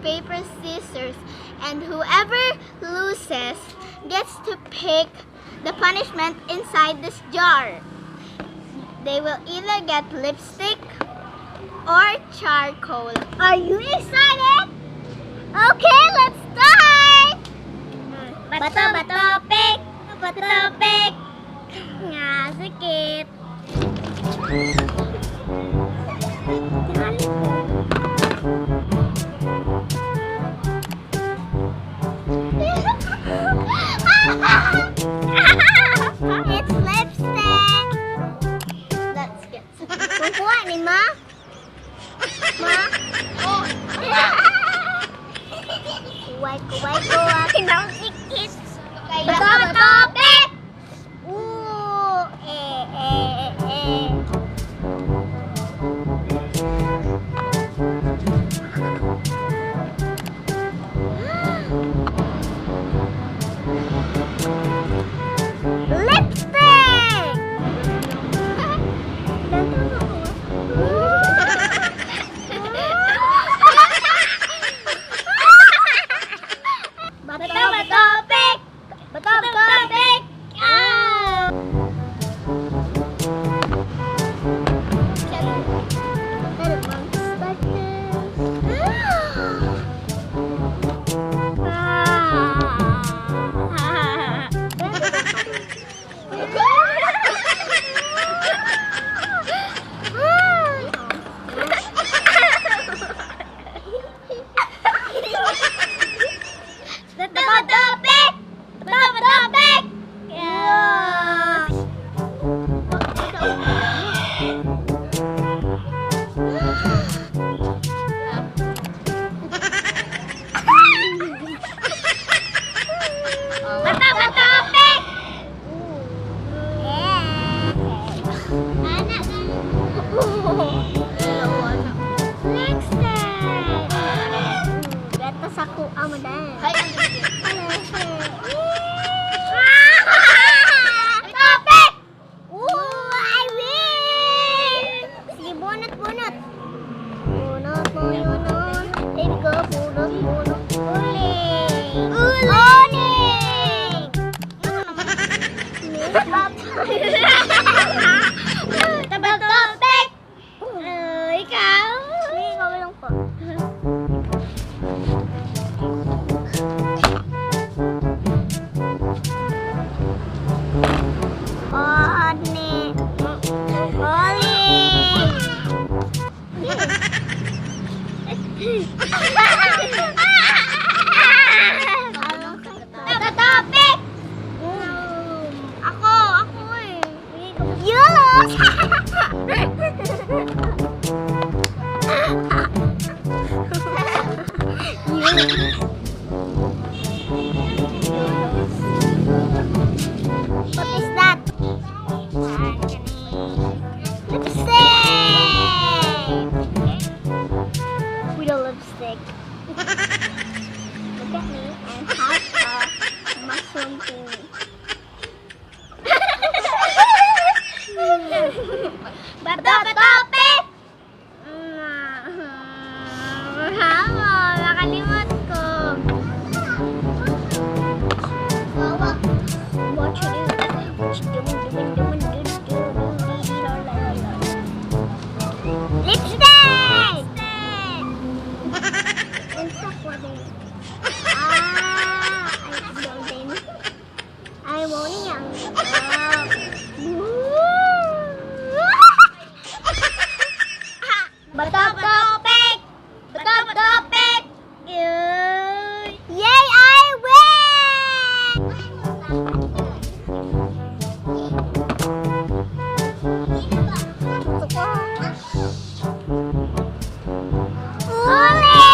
paper, scissors, and whoever loses gets to pick the punishment inside this jar. They will either get lipstick or charcoal. Are you excited? Okay, let's start! Bato, bato, pick! Bato, pick! Nga, sikit. It's lipstick! Let's get some. Kukuha ni Ma? Ma? Oh. Kuway, kuway, kuway. Kinausikit. Bato, bato, pick! Ooh, eh, eh, eh. Lipstick! Bato, bato, pick! Bato, bato, pick! Ah! Bato, bato, pick! Bato, bato, pick! Yeah. Bato, bato, pick! Yeah. Next time. Gata sa kuha mo dahil. Topic! Ooh, I win! Sige, bunot, bunot. Bunot, bunot. Baby ko, bunot, bunot. Uling! Uling! Topic! Ikaw? Ikaw lang po. Oni. Oli. Topic! Ako, ako eh. Yes! What is that? Lipstick! With a lipstick. Look at me. I have a mushroom thingy. Bato, bato, pick! Hamo, nakalimot ko. What you do? What you doing, doing, doing, doing, doing, doing, la, la, la. Lipstick! Unsa ko din? Ah, ay, golden. Ay, mo niyang. Ah. Bato, bato, pick! Bato, bato, pick! Yay, I win! Uling!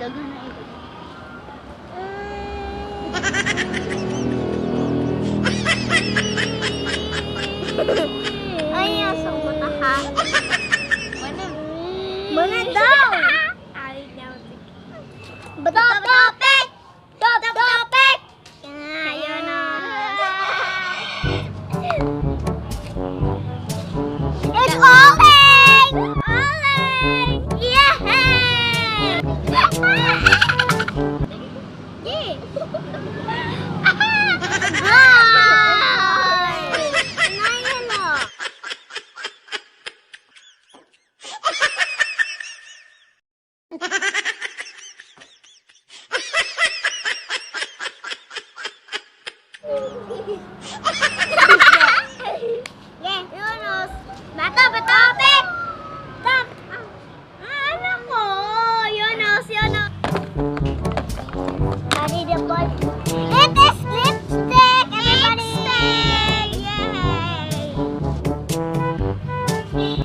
Daghan na ito. Ay, asa mata ha? Mana? Mana daw? Ay, Top topic! Top topic! Ayun na. It's Oling! Oling! Yeah! Yeah! Bye! Nayelo. Yeah, Yunus. Bato, bato, pek! Top! Ah, ano ko? Yunus, Yunus. Daddy, the boy. It is lipstick, everybody! Lipstick! Yay!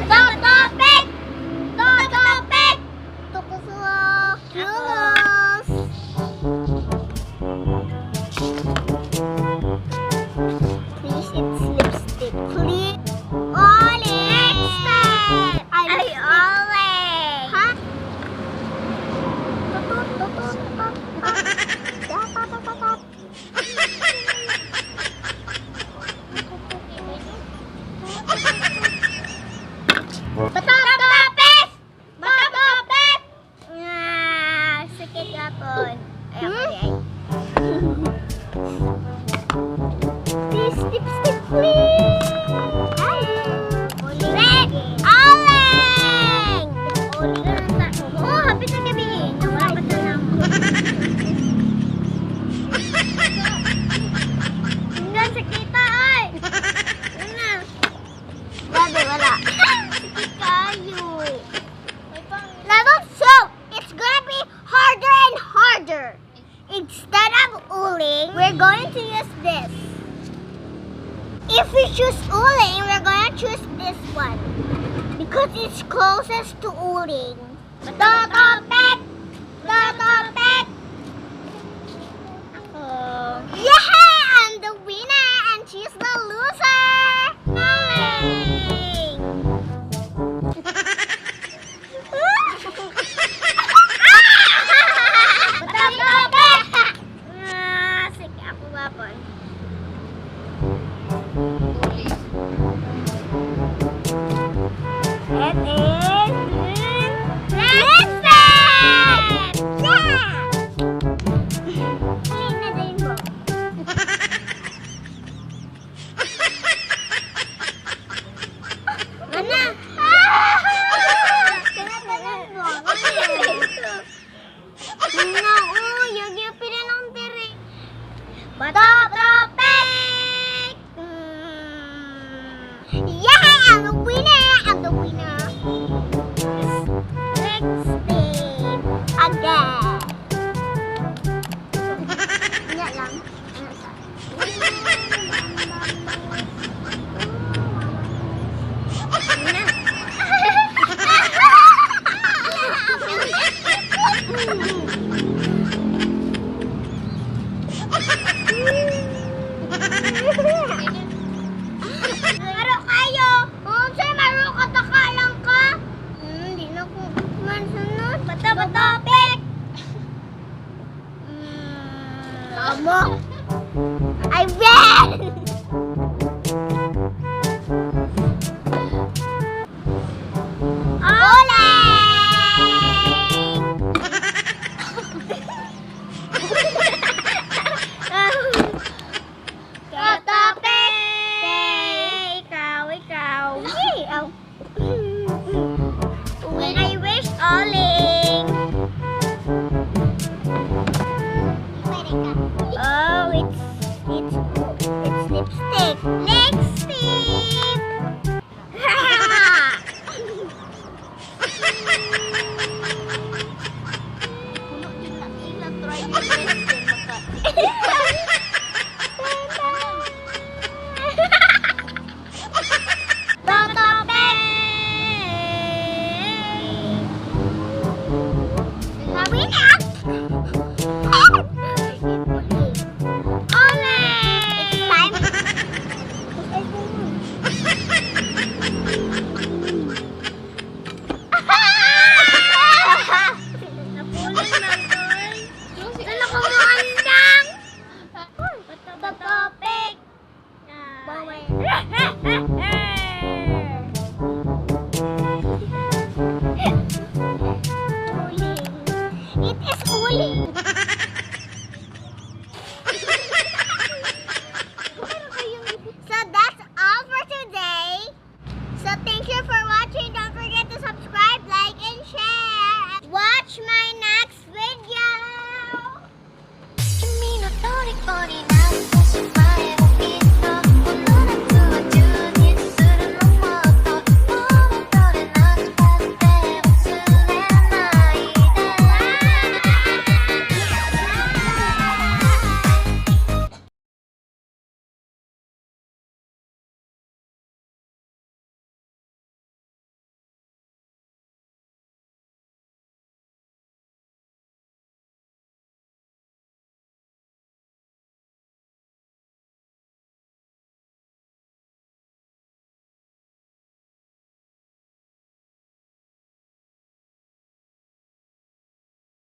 Top topic! Top topic! Tukusok! Yunus! Please, it's lipstick. Please. Ollie! Lipstick! Ay, Ollie! Ha? Tutut, tutut, tut, tut. Da, ta, ta, ta, ta. Bato, topic! Bato, topic! Ah, sakit yapon. Ay, ako di ay. Please, lipstick, please! Red! Aling! Oh, happy sa gabi. Wala pa na ako. Hanggang sa kita, ay! Ano? Grabe, wala. Sakit kayo. Level 2, it's gonna be harder and harder. Instead of uling, we're going to use this. If we choose uling, we're gonna choose this one. Because it's closest to uling. Totopek! Totopek! Yeah! I'm the winner and she's the loser!